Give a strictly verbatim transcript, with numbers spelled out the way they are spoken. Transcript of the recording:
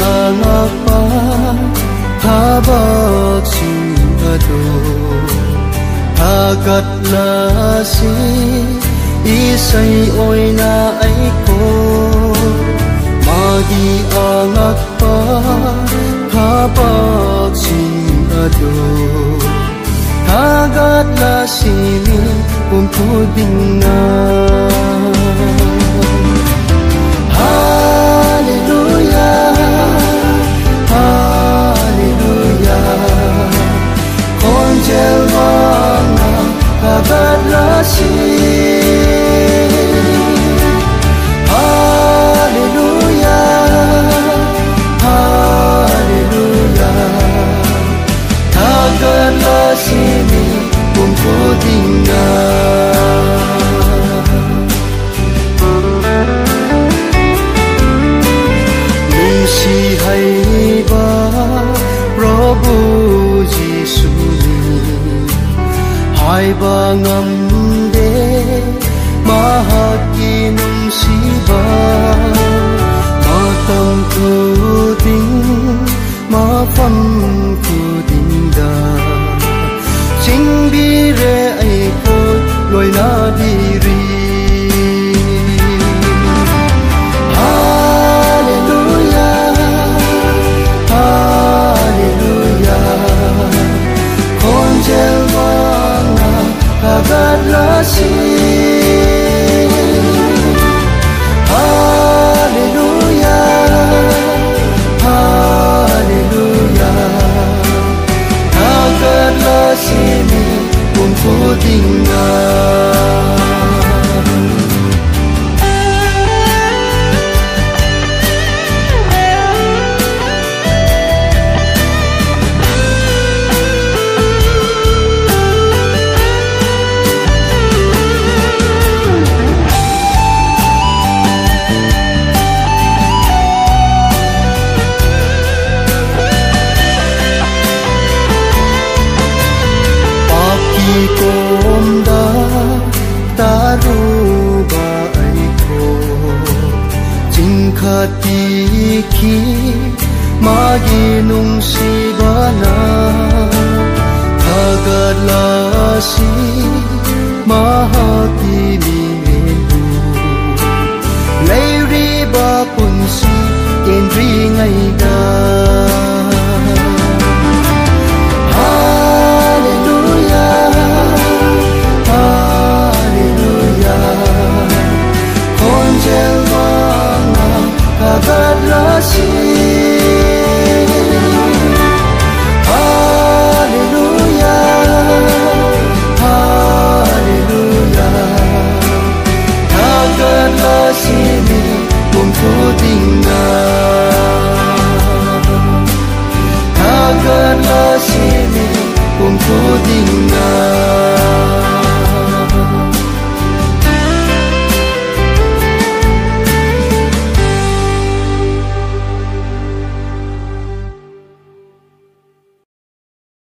ꯑꯉꯛꯄ ꯊꯕꯛꯁꯤꯡ ꯑꯗꯨ ꯊꯥꯒꯠꯂꯁꯤ꯫ ꯏꯁꯩ ꯑꯣꯏꯅ ꯑꯩꯈꯣꯏ ꯃꯥꯒꯤ ꯑꯉꯛꯄ ꯊꯕꯛꯁꯤꯡ ꯑꯗꯨ ꯊꯥꯒꯠꯂꯁꯤ ꯃꯤꯄꯨꯝ ꯈꯨꯗꯤꯡꯅ꯫ ꯍꯥꯂꯦꯂꯨꯌꯥ, ꯍꯥꯂꯦꯂꯨꯌꯥ, ꯈꯣꯟꯖꯦꯜ ꯋꯥꯡꯅ ꯊꯥꯒꯠꯂꯁꯤ꯫ ꯍꯥꯂꯦꯂꯨꯌꯥ, ꯍꯥꯂꯦꯂꯨꯌꯥ, ꯊꯥꯒꯠꯂꯁꯤ ꯃꯤꯄꯨꯝ ꯈꯨꯗꯤꯡꯅ꯫ ꯅꯨꯡꯁꯤ ꯍꯩꯕ ꯄ꯭ꯔꯚꯨ ꯖꯤꯁꯨꯅꯤ, ꯍꯥꯏꯕ ꯉꯝꯗꯦ ꯃꯍꯥꯛꯀꯤ ꯅꯨꯡꯁꯤꯕ꯫ ꯃꯇꯝ ꯈꯨꯗꯤꯡ ꯃꯐꯝ ꯈꯨꯗꯤꯡꯗ ꯆꯤꯡꯕꯤꯔꯦ, ꯑꯩꯈꯣꯏ ꯂꯣꯏꯅꯕꯤꯔꯤ꯫ ꯍꯥꯂꯦꯂꯨꯌꯥ, ꯍꯥꯂꯦꯂꯨꯌꯥ, ꯈꯣꯟꯖꯦꯜ ꯋꯥꯡꯅ ꯊꯥꯒꯠꯂꯁꯤ꯫ ꯍꯥꯂꯦꯂꯨꯌꯥ, ꯍꯥꯂꯦꯂꯨꯌꯥ, ꯇꯤꯈꯤ ꯃꯥꯒꯤ ꯅꯨꯡꯁꯤꯕꯅ ꯊꯥꯒꯠꯂꯁꯤ ꯃꯍꯥꯛꯀꯤ ꯃꯤꯡꯕꯨ ꯂꯩꯔꯤꯕ ꯄꯨꯟꯁꯤ ꯇꯦꯟꯗ꯭ꯔꯤꯉꯩꯗ꯫ ꯍꯥꯂꯦꯂꯨꯌꯥ, ꯍꯥꯂꯦꯂꯨꯌꯥ, ꯈꯣꯟꯖꯦꯜ ꯋꯥꯡꯅ ꯊꯥꯒꯠꯂꯁꯤ꯫ ꯍꯥꯂꯦꯂꯨꯌꯥ, ꯍꯥꯂꯦꯂꯨꯌꯥ, ꯊꯥꯒꯠꯂꯁꯤ ꯃꯤꯄꯨꯝ ꯈꯨꯗꯤꯡꯅ꯫ ꯊꯥꯒꯠꯂꯁꯤ ꯃꯤꯄꯨꯝ ꯈꯨꯗꯤꯡꯅ꯫